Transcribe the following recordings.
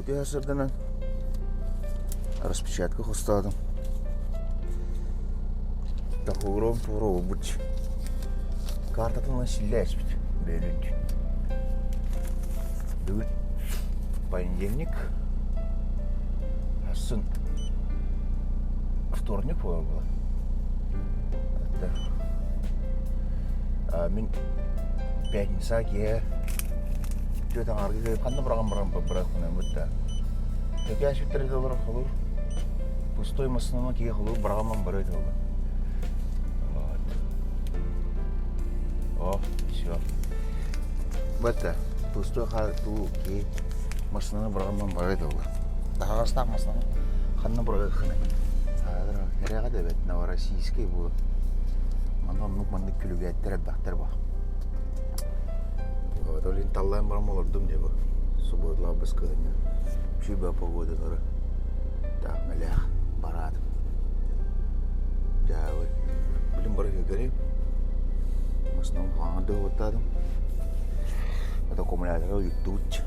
Күн түһэ сырданан распечатка хостоотум. Тахогром туора уолбут. Картатын ылан силлэ эспит бөөлүүн. Бүгүн понедельник. Сарсын вторник буолар буолар. Мин пятница киэһэ түөрт аҥаарга ханна быраҕан баран бырахпынан бытта. Тэкээсүттэр олорор холур пустой массыынаны киһи холур быраҕаман барыа этэ Вот. О, все. Бытта пустой туу киһи массыынаны быраҕаман барыа этэ Таһаҕастаах массыынаны ханна быраҕыаххыный? Эрэҕэ да эбэт Новороссийскай буолар. Манна оннук маннык күлүгээттэр элбэхтэр баар. Вот, ол иһин таллаан баран олордум дии бу. Субуоталаах баскыһыанньа. Үчүгэй погода нора. Так, мэлээх бараатым. Дьаабы. Билим бары көрүм. В основном хаҥа дыһыттаатым. Это аккумулятора уйуттубут.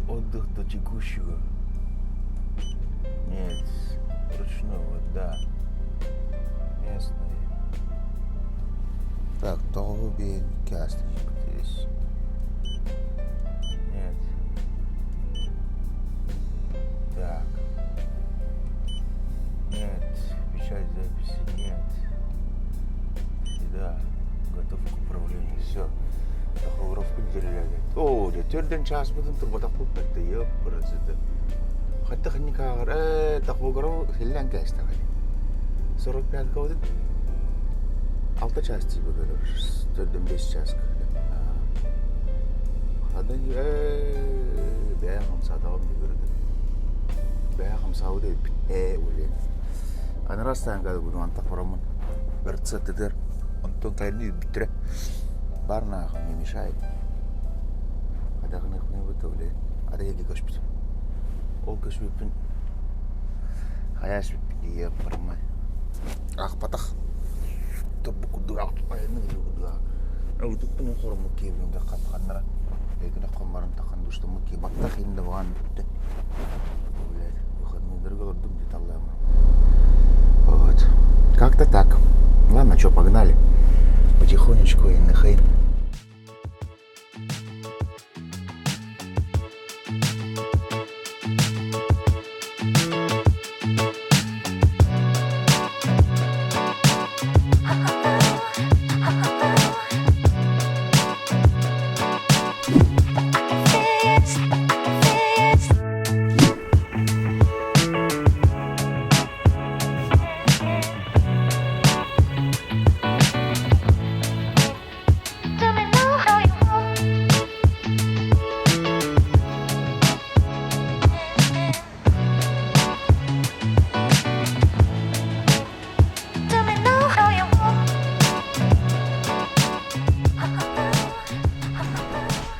Отдых до текущего. Нет, ручного, да. Местный. Так, тоҕо биэн здесь. Нет. Так. Нет, печать записи нет. Да, готов к управлению. Все. Тахографка дьэрэлээбит. Оо, дьэ, төрдөн чааспытын турбатахпыт бэртэ, ёппырасыты. Хатта ханник ааҕар, ээ, тахограф силлэн кээстэҕэ. 45 кабытын алта чаас тиийбэ көрөр, төрдөн бес чааска. Хада ээ, бэйэ хамсаатаҕым дии көрдө. Бэйэ хамсаабыт эбиппит. Ээ, блин. Анараа стоянкада буду антах бараммын. Бэрт Онтон кайрны үүрбүттэрэ. Бар нахуй, не мешай. Адаҕыныахпын блин. Ада көспүт. Ол көспүппүн хайаас ийэ барымай. Аахпатах. Тобу курдук айанны курдук. Ылытыппын хороммут киэбин да ханнара. Эйгин хоммарым тахан душтаммыт ки баттах инде баҕан бүттэ. Блядь, выходныйдарга олордум деталлаам. Вот. Как-то так. Ладно, что, погнали. Потихонечку и нахай.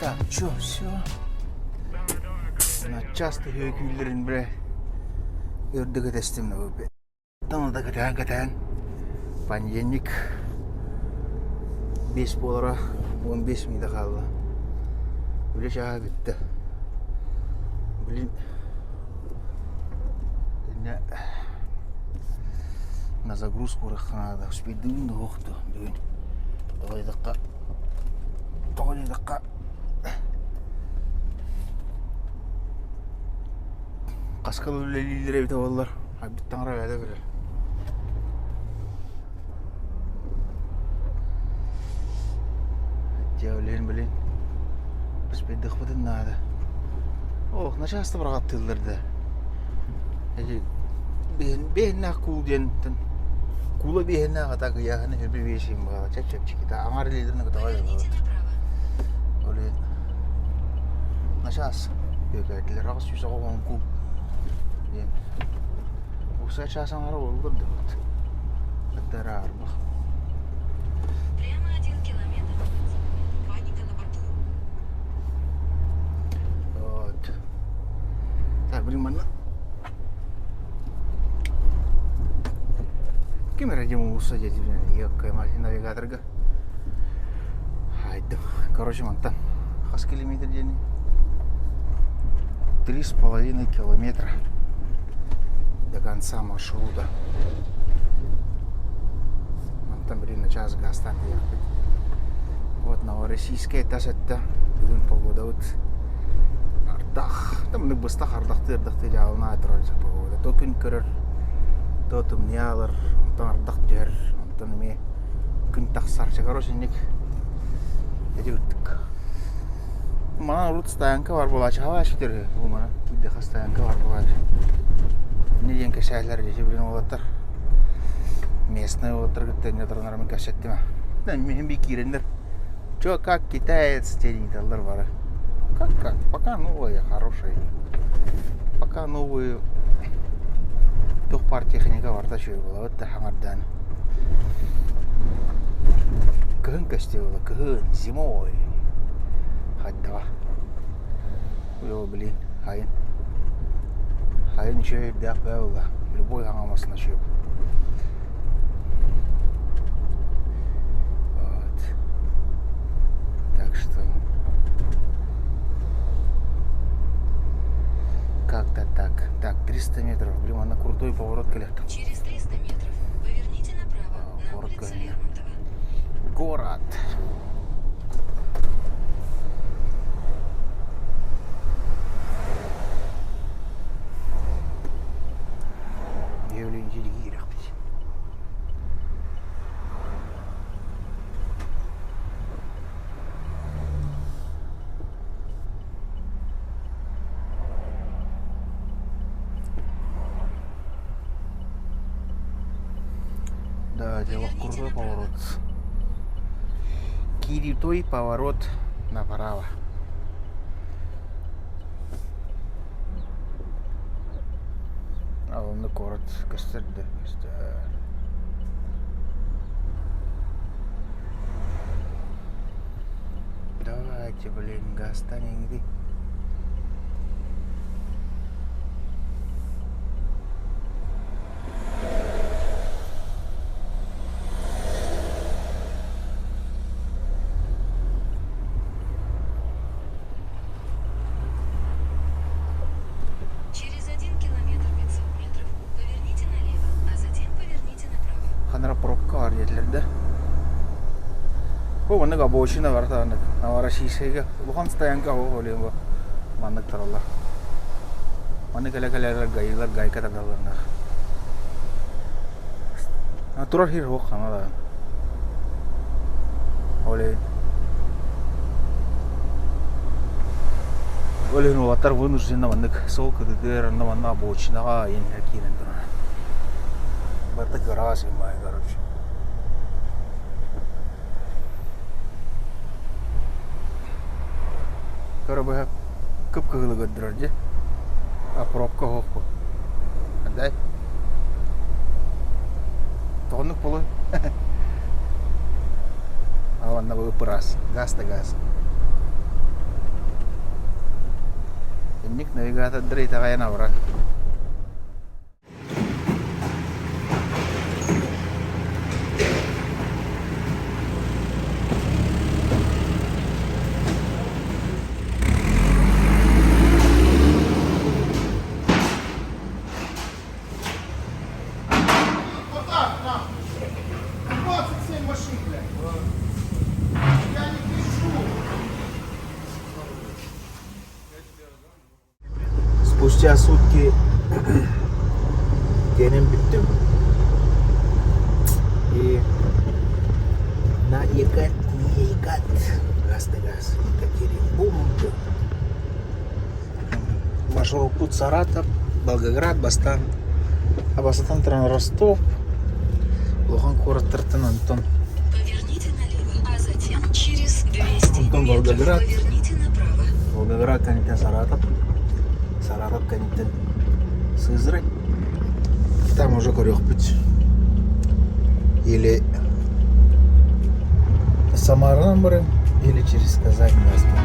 Так, чё, все. Часто күүллэрин бре үрдүк этестим да кэтээн кэтээн понедельник 5 буолара 15 мүнүүтэ хаалла. Үлэ чааһа бүттэ. Блин, иннэ на загрузку урахха наада. Успейдыбын да уохту бүгүн. Тоҕо диэтэххэ тоҕо диэтэххэ Хаска үлэлииллэр эбитэ буоллар, айбыт таҥара бэйэтэ билэр. Дьэ, билин билин успейдыхпытын наада. Ох, начальство быраҕаттыыллар да. Эти биһиннээх куул диэнтэн куула биһиннээх ата кыйааһына хүбү биэсин баҕа чэп-чэпчэкитэ аҥар илиитин кытаҕай Ол иһин начаас үөкээтилэр 890 куб диэн укса чаас аҥара буоллар да вот это арбах Прямо 1 километр. Паника на борту. Вот. Так, блин, манна ким эрэ дим уулусса диэтибин навигаторга Айдым. Короче, мантан хас километр диэни? 3,5 километра до конца маршрута. Мантан блин чаас гаастаан тиийиэхпит. Вот Новороссийскай тас өттө. Бүгүн погодабыт ардах. Там быстах ардахтыы ардахтыы дьаалына турар погода. То күн көрөр, то тымныйа ылар, онтон ардах түһэр, онтон эмиэ күн тахсар. Короче, инник эти ыттык. Манан урут стоянка бар буолааччы. Хабаа сүтэр бу манан киирдэххэ стоянка бар буолааччы. Инньэ диэн кэпсээтилэр дии билин уолаттар. Местный уолаттар кытта инньэ туран кэпсэттим. Мин би киирэннэр Чё, как китаец диэн ыйыталлар бары. Как как? Пока новая, хорошая. Пока новую туох баар техника барыта үчүгэй буолабыт да хаҥардаан. Кыһын көстүө буолла, кыһын, зимой. Хайдаҕа. Ой, блин, хайын. Хайын үчүгэй үрдээх бээ буолла. Любой хаҥа массыына үчүгэй. Вот. Так что как-то так. Так, 300 метров. Блин, она крутой поворот кэллэ. Через 300 метров поверните направо на Город улицу Гаина. Лермонтова. Город. Евлин киирэхпит. Да, дело Поверните крутой направо. поворот. Крутой поворот направо. А он город көстөр да көстөр. Давайте, блин, газтан иди. Через 1 километр 500 метров поверните налево, а затем поверните направо. Ханара пробка баар диэтилэр да. Бу маннык обочина барыта маннык Новороссийскайга улахан стоянка оһох олион бу маннык тураллар. Маннык кэлэ-кэлэ гаилар гайка тардалларнах. Турар сир суох хана да. Ол иһин Ол иһин уолаттар вынужденно маннык суол кытыытыгар онно манна обочинаҕа иһиннэр киирэн турар. Барыта гараж имай короче. Көрө кып-кыһылы көрдөрөр дии. А пробка суох бу. Андай. Тоҕоннук буолуой? А онно бу ып-ыраас. Газ да газ. Инник навигатордары итэҕэйэн абыран. Вот так, нахуй. 27 машин, блядь. Я не пишу. Спустя сутки тиэнэн бүттүм. И на Екат, не Екат, газ да газ, Екатеринбург. Маршрут Саратов, Волгоград, Бастан. А бастатан туран Ростов, улахан куораттартан онтон Поверните налево, а затем через 200 Антон метров Волгоград. поверните направо. Волгоград кэнниттэн Саратов, Саратов кэнниттэн Сызрань. Там уже көрүөхпүт. Или Самаранан барым, или через Казань Москву.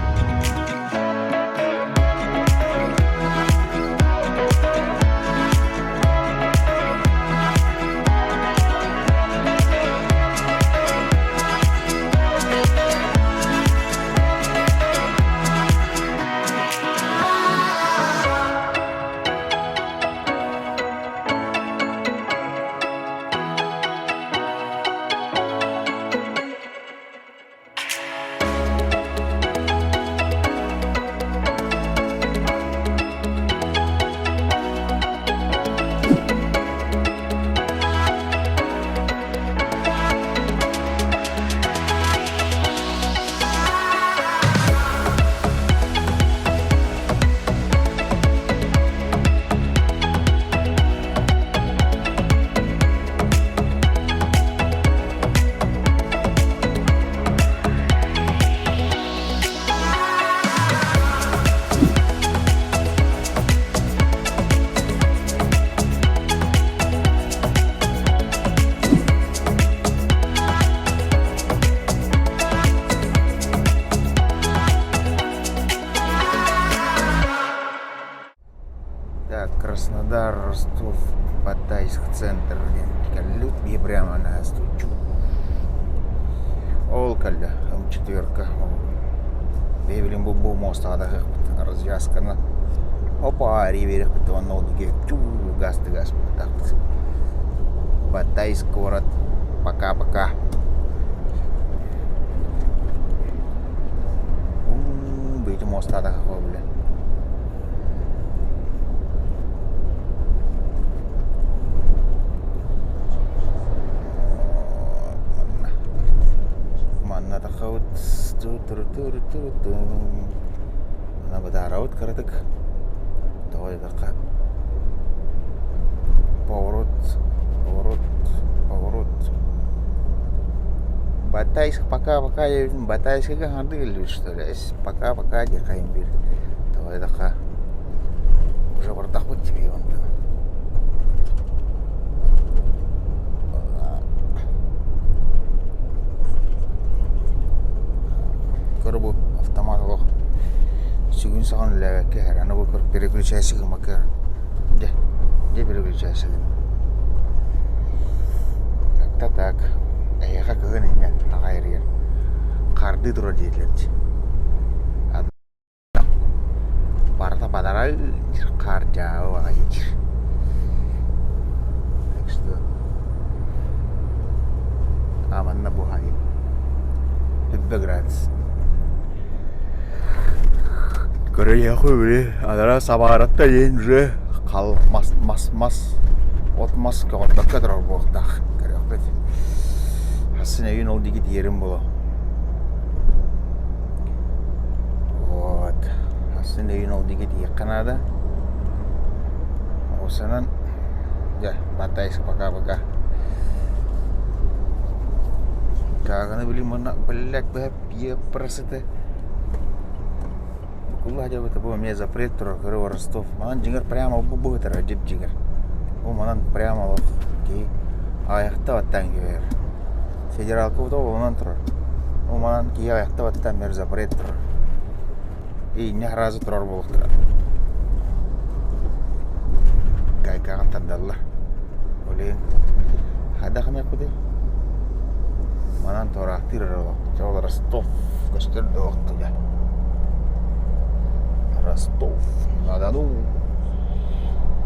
Краснодар, Ростов, Батайск центр диэн кэллибит. Биһи прямо на Ол кэллэ четверка. Биһи билин бу бу муостаҕа тахыахпыт развязканы. Опа, риверихпит уонна ол диэки чуу газ газ буолтахпыт. Батайск город. Пока-пока. Быйты муостаҕа тахыах бile. Манна тахабыт Манна бытаарабыт кыратык тоҕо диэтэххэ поворот поворот поворот Батайск пока пока Батайскайга хаҥардык илдьибит что ли Пока пока диэххэйин биир тоҕо диэтэххэ уже бардахпыт дии онтон Көрө бу автомат олох сүгүн саҕан үлэлээбэккэ иһэр аны бу переключайся гыммакка дьэ дьэ переключайся гын так так эһиэхэ кыһын инньэ аҕай эрийэр хардыы турар диэтилэр дии Барыта бадарай хаар дьаабы баҕайы диир Так что а манна буһайын Түббэ градус Көрүөххэ били анараа Самараттан иһин уже хал мас мас мас от мас көҕөрбөккө турар буолуохтаах көрүөхпүт Хасын өйүн ол диэки тиийэрим буолуо Вот хасын өйүн ол диэки тиийиэххэ наада Осанан дьэ батайск пока-пока Кааганы били манна блядь быһа пье-красоты Букулла дьабыта бу эмиэ запрет турар көрө Ростов. Манан дьиҥэр прямо бу быһытара дьип дьиҥэр. Бу манан прямо олох киһи аҕыйахта баттаан киирэр. Федералка бу онон турар. Бу манан киһи аҕыйахта баттаан бэр запрет турар. И инньэ сразу турар буолуохтара. Гайкаҕын тардаллар. Ол иһин хайдах гыныахпытый? Манан туораахтыыр эрэ олох. Чэ ол Ростов көстөр да олохтуга. Ростов на Дону.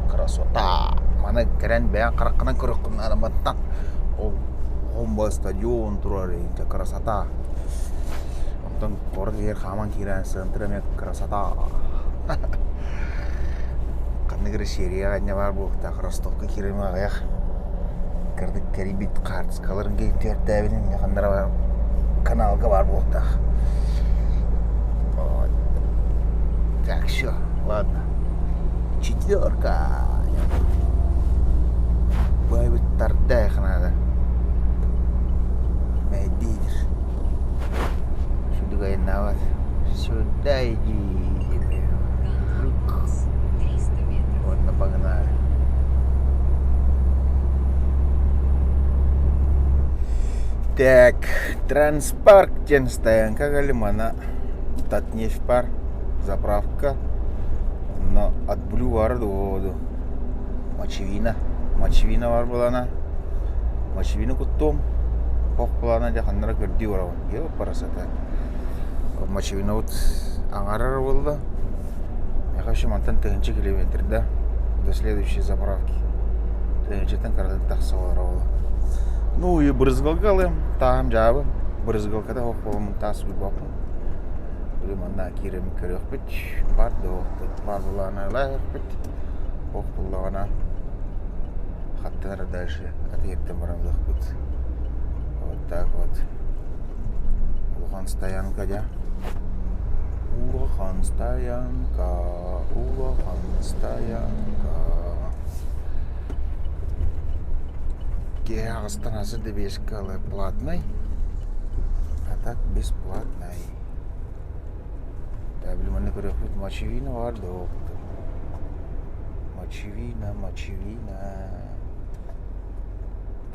Красота! Маны кэлэн бэйэҥ хараххынан көрүөххүн наада мантан. Ол Хомба стадион турар инчэ красота. Онтон куорат иһигэр хааман киирэн центр эмиэ красота. Ханнык эрэ серияҕа инньэ баар буолуохтаах Ростовка киирэрим аҕыйах. Кырдык кэрийбит хаартыскаларын түһэртээбитим ханна эрэ баар каналга баар буолуохтаах. Вот. Так, все, ладно. Четверка. Баайбыт тардаах надо. Мэйдиир. Сюда айаннаабат. Сюда иди. Курс 300 метров. Уонна погнали. Так, Транспарк диэн стоянка кэлим ана Татнефть баар, заправка. Онно AdBlue баар дуо Мочевина. Мочевина баар буолана. Мочевина куттуом. Хох буолана дьэ ханна эрэ көрдүү барабын. Ёпарасата. Мочевинабыт аҥарар буолла. Я хочу мантан тыһыынча километр да до следующей заправки. Тыһыынчаттан кыратык тахса олоро Ну и брызгалка ылыам, тааһым дьаабы. Брызгалката суох буоламмын таас уйбаппын. Били манна киирэн көрүөхпүт. Бар да баар буоллаҕына ылаахпыт. Суох буоллаҕына хаттан эрэ дальше атыыртан баран ылыахпыт. Вот так вот. Улахан стоянка дьэ. Улахан стоянка, улахан стоянка. Киэһэ аҕыстан асы дэбиэскэ ылар платнай, а так бесплатнай. Да, били манна көрүөхпүт мочевина баар да Мочевина, мочевина.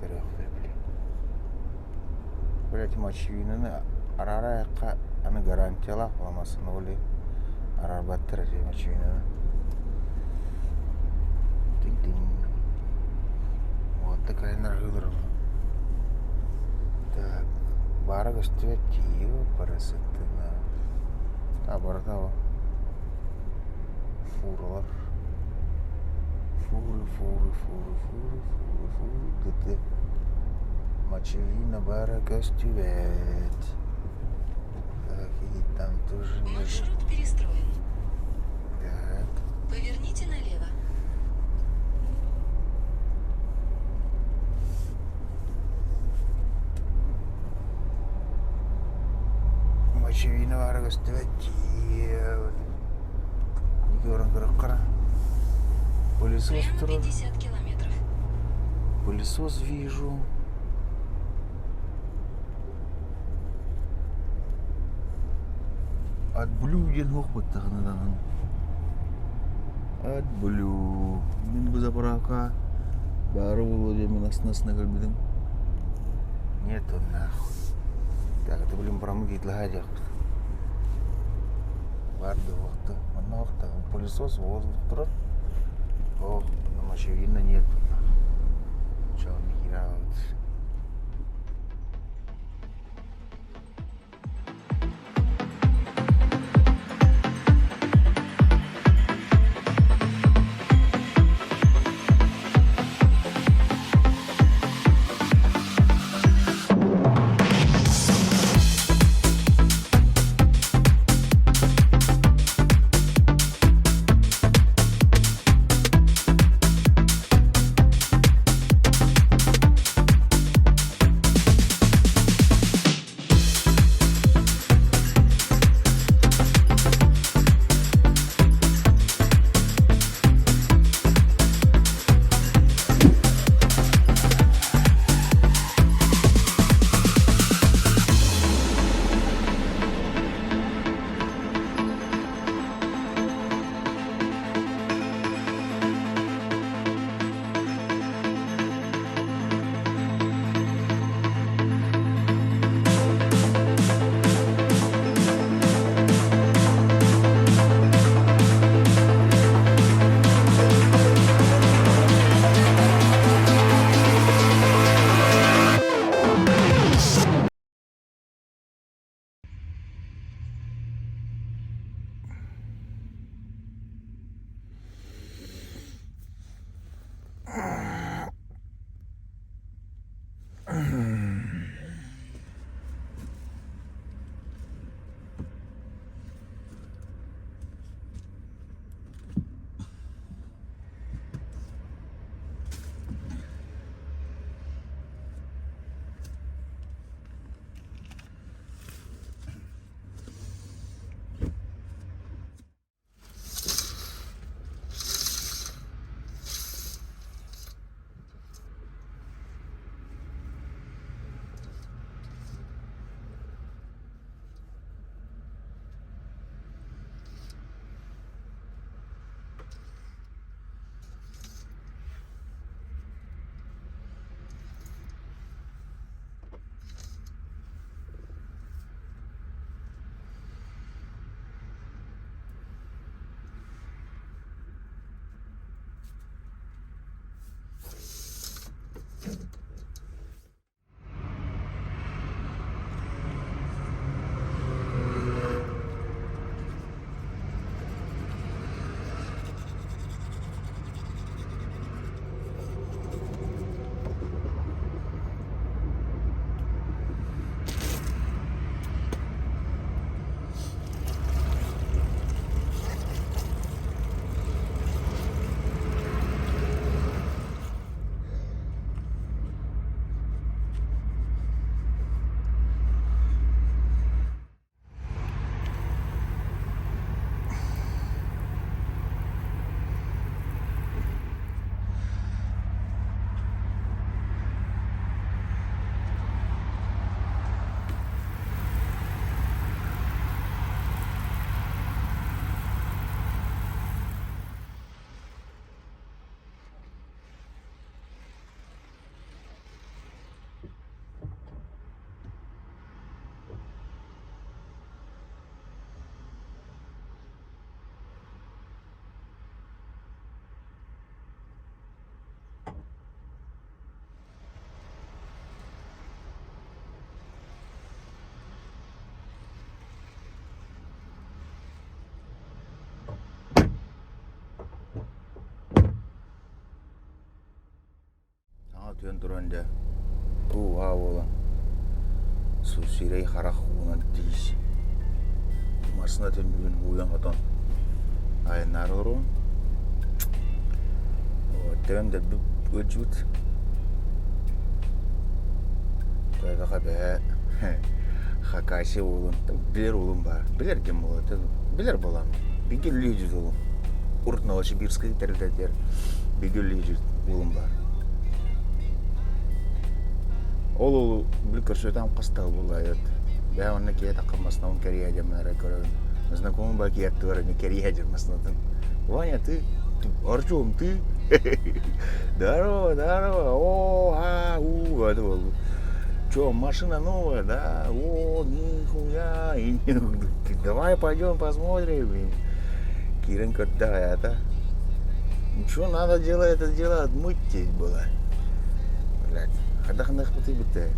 Көрүөхпүт били. Блять, мочевинаны араара аны гарантиялаах буоламасын ол араарбаттар эти мочевинаны. Тиҥ-тиҥ. Уотта кэлэн арыгылар Так, баара көстүбэт тиийиэ барысытына. А барыта ол. Фуралар. Фуры, фуры, фуры, фуры, фуры, фуры, ДТ. Мочевина баара көстүбэт. Так, и там тоже нет. Маршрут перестроен. Так. Поверните налево. Мочевина баара көстүбэт Көрөн көрөххө Пылесос Прямо турар. 50 километров. Пылесос вижу. Отблю диэн суох баттаҕына даҕаны. Отблю. Мин бу заправка баара буолуо диэммин астына-астына көрбүтүм. Нету нахуй. Так, это блин промыть диэхпит. Баар да уохта. Манна уохта. Пылесос воздух турар. Ох, очевидно нету. Чё, нихера вот. туран дьэ һуу-һаа буолан сирэй-харах уунан тиис массыына түннүгүн ууйан-хотон айаннаары олоробун. Төбөм дэлби ыалдьыбыт. Төбөҕө бэйэ Хакасия уолун, билэр уолум баар. Билэр ким буолар, билэр буолаам. Бииргэ үлэлиир уолум. Урут Новосибирскай тэрилтэтигэр бииргэ үлэлиир уолум баар. Ол уолу били көрсүөтээм хас да буолла Бэйэ онно киһи таххан массыынабын кэрийэ дьэммин эрэ көрөбүн. Знакомый ба киһи аттыгар эмиэ кэрийэ дьэр массыынатын. Ваня, ты? Артем, ты? Здорово, здорово, о, а, у, это был. Че, машина новая, да? О, нихуя. И, давай пойдем посмотрим. Кирен говорит, да, это. Ну что надо дело, это дело отмыть было. Блядь, хайдах быты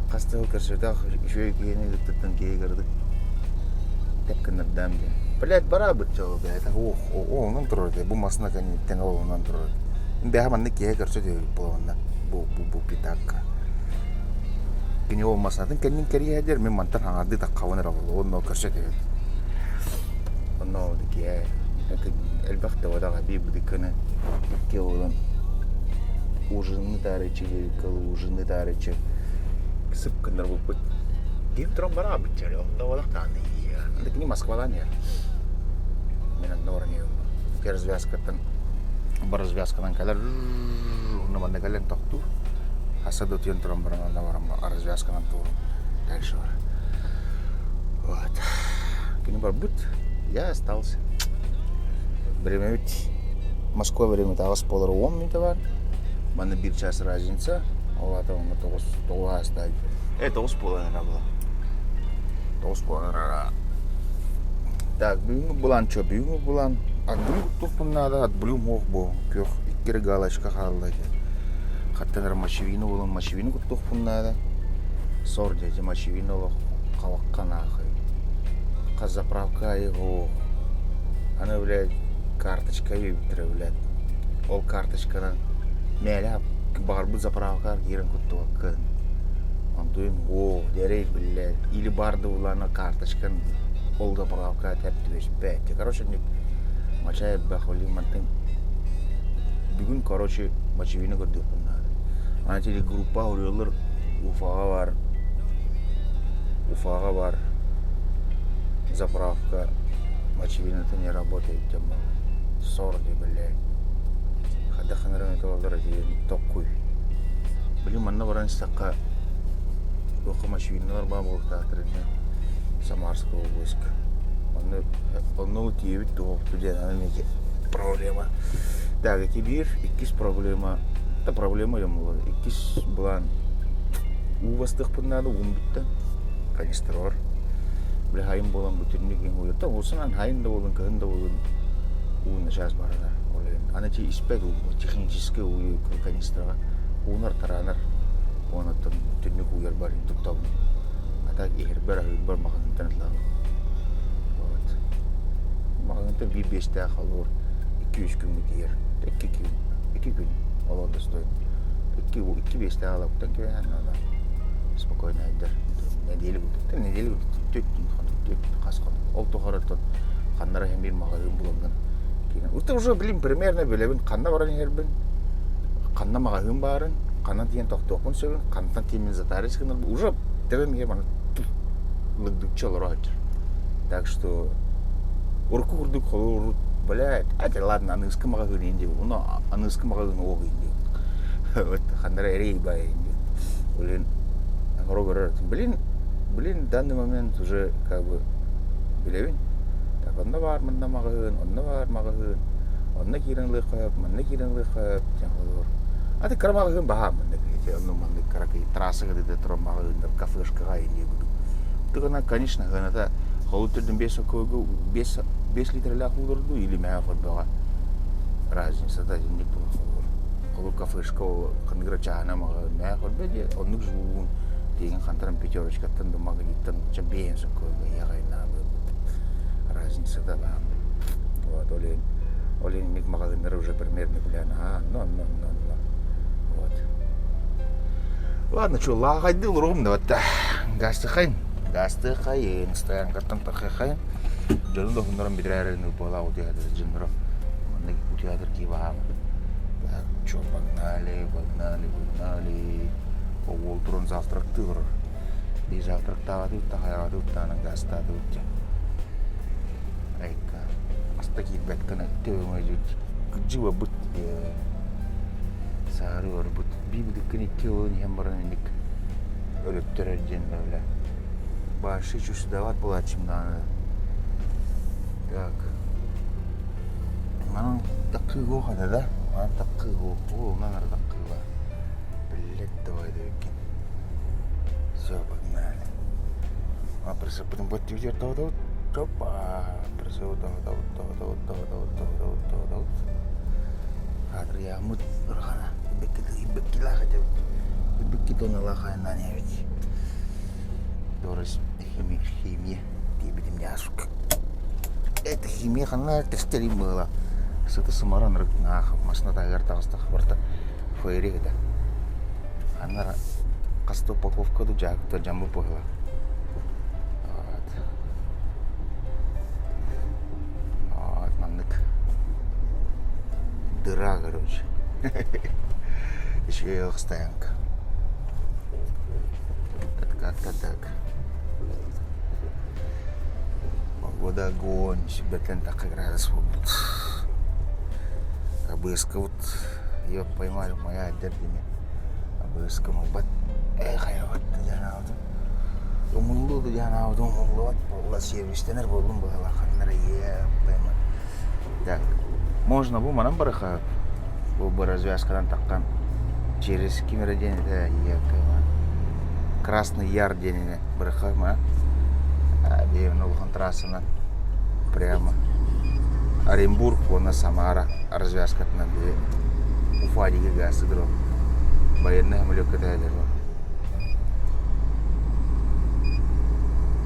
Хас да көрсөтөх үчүгэй киһини кыттыттан киһи кырдык тэп гыннардаам диэн. Блядь, бараабыт дьолу бэйэтэ ох онон турар этэ бу массыына кэнниттэн ол онон турар этэ. Бэйэм маннык киһи көрсө түһэбит буоланна бу бу бу пятакка. Кини ол массыынатын кэннин кэрийэ диэр мин мантан хаҥардыы таххабын эрэ буолуо онно көрсө түһэбит. Онно ол киһи элбэх да буотаҕа биир быдыкканы икки уолун ужинны таарыччы диэбиккэ ужинны таарыччы сып гыннарбыппыт. Киһим туран бараабыт дьэ онно буолах даҕаны анда кини Москвалаан иһэр. Мин онно баран иһэбин. Развязкаттан бар развязканан кэлэр онно манна кэлэн тохтуур. Хаса да утуйан туран баран онно баран развязканан туурун дальше бар. Вот. Кини барбыт, я остался. Время ведь Москва время аҕыс буолар 10 мүнүүтэ бар. Манна биир час разница. Ол аата онно тоҕус тоҕус аастаай. Э тоҕус буолан эрэ була. Тоҕус буолан эрэ. Так, бүгүҥҥү былаан чё? Бүгүҥҥү былаан отблю туохпун наада, отблю муох бу. Күөх икки эрэ галочка хаалла этэ. Хаттан эрэ мочевина буолан мочевина куттуохпун наада. Сор дьэ мочевина олох халахха наахай. Хас заправка аайы ох. Аны, блядь, карточка биэрбиттэрэ, блядь. Ол карточканан мээлэ баҕарбыт заправкаҕар киирэн куттубаккын. Онтуйун оо, дьэрэй, блядь, или бар да булаана карточкан ол заправка тэп түбэспэт. Короче, мачай элбэх, блин, мантан бүгүн, короче, мочевина көрдүөхпүн наада. Аны тили группа уруйаллар Уфаҕа бар, Уфаҕа бар заправка мочевината не работает диэн буолла. Сор дии, блядь. Хайдах гынарын этэ диэн токкуй. Блин, манна баран истэххэ туохха мочевиналар баар буолуохтаахтар инньэ Самарская область. Онно онно тиийэбит туохту диэн аны проблема. Так, ити биир, иккис проблема, да проблема диэн буолар. Иккис былаан уу бастыахпын наада, уум бүттэ. Канистра бар. Били хайын буолан бүтүннүк иҥ уйата. Олсунан хайын да буолун, кыһын да буолун уу начаас баранар. Ол иһин аны ти испэт уу, техническэй уу канистраҕа уунар тараанар. Онуттан түннүк ууйар бар туттабын. А так иһэрбэр, аһыырбар маҕаһыынтан ылабын. Вот. Маҕаһыынтан биир биэстээх олоор 2-3 күҥҥэ тиийэр. Икки күн, икки күн олоор да стоит. Икки, икки биэстээх алаптан кэбиһэн ана спокойно айдар. Нэдиэлэ курдук. Нэдиэлэ курдук түөрт күн хонук, түөрт хас хонук. Ол тухары ханнара иһэн биир маҕаһыын булаҥҥын киирэн. Это уже, блин, примерно билэбин ханна баран иһэрбин, ханна маҕаһыын баарын, ханна тиийэн тохтуохпун сөбүн, хантан тиийэн затарись гынар уже төбөм иһэ маны лыгдыччы олоро сылдьар. Так что урукку курдук холобур блядь, это ладно, аныгыскы маҕаһыын иһин диэбит. Ону аныгыскы маҕаһыын оҕо иһин диэбит. Вот ханнара эрэй бай иһин диэбит. Блин, хоро көрөр. Блин, блин, в данный момент уже как бы билэбин. Так, онно баар манна маҕаһыын, онно баар маҕаһыын, онно киирэн ылыахха сөп, манна киирэн ылыахха сөп диэн холобур. Аты кыра маҕаһыын баһаам маннык ити онно маннык кыракый трассаҕа да турар маҕаһыыннар кафешкаҕа иһин диэбит. Тыгына, конечно, сыаната холу түрдүн 5 сокуогу 5 5 литрэлээх уулар дуу или мэһэ хорбоҕо разницата инник буолар. Холу кафешка ол ханныгыра чаана маҕаһыын мэһэ хорбо дии оннук жуун тиэгин хантаран пятерочкаттан да магниттан ча бэйэн сокуога яҕайнаабы разницата баам. Вот, ол иһин ол иһин инник маҕаһыыннары уже примерно билэн аа, но, но, но, но. Вот. Ладно, что, лааҕайдыы олоруом да батта. Гастыхайын, гастыхайын, стоянкаттан тахыхайын. Дьону да уһуннаран бүтэрээр буолаа утуйаатыр дьонноро. Манна утуйаатыр кии баһаам. Так, что, погнали, погнали, погнали. Уол туран завтрактыы олорор. Бии завтрактаабатыбыт да хайаҕатыбыт даҕаны гастаатыбыт дьэ. Айка, аста киирбэт гына төбөҥө кырдьыы барбыт. Саары барбыт. Бии быдыккын икки уолун иһэн баран инник өлөттөрөр диэн бэбилэ. Башы чушдават буолааччым даҕаны. Так. Манан таккыыгоо хата да? Манан таккыыгоо. Оо, онон ары таккыыга. Блядь, давай давай. Все, погнали. А присыппытын быт Опа, Атрыйааммыт ырхана иббиккилаах этебит. Иббикки тонналаах айаннаан иһэбит. Дорис химия, химия диэбитим дьаасук. Это химия ханна тэстэрим быала. Сыты сымаран ырык наах масына таһыгар таҕыстах барта фейри этэ. Аннара хаста упаковка ду дьаакта жамбы быһыла. Вот маннык дыра, короче. Еще и стоянка. Это как-то так. Погода огонь. Бэтэн так градус вот. Обыска вот ее поймали моя дердине. Обыска мылбат. Эх, я вот Умуллуу диэн умуллубат буолла сервистэнэр буоллум быһалааханнара ийээ Так, можно бу манан барыха бу бу развязкадан таххан через ким эрэ диэн этэ ийээ Красный Яр диэнине барыха ма биэбин улахан трассанан прямо Оренбург уонна Самара развязкатынан били Уфа диэки гаастыдыр ол военный самолетка тэһэлэр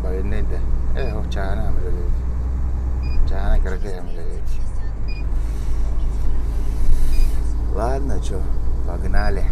Военный да. Э, ол чаана хамылелебит. Чаана кыракый хамылелебит. Ладно, чё, погнали.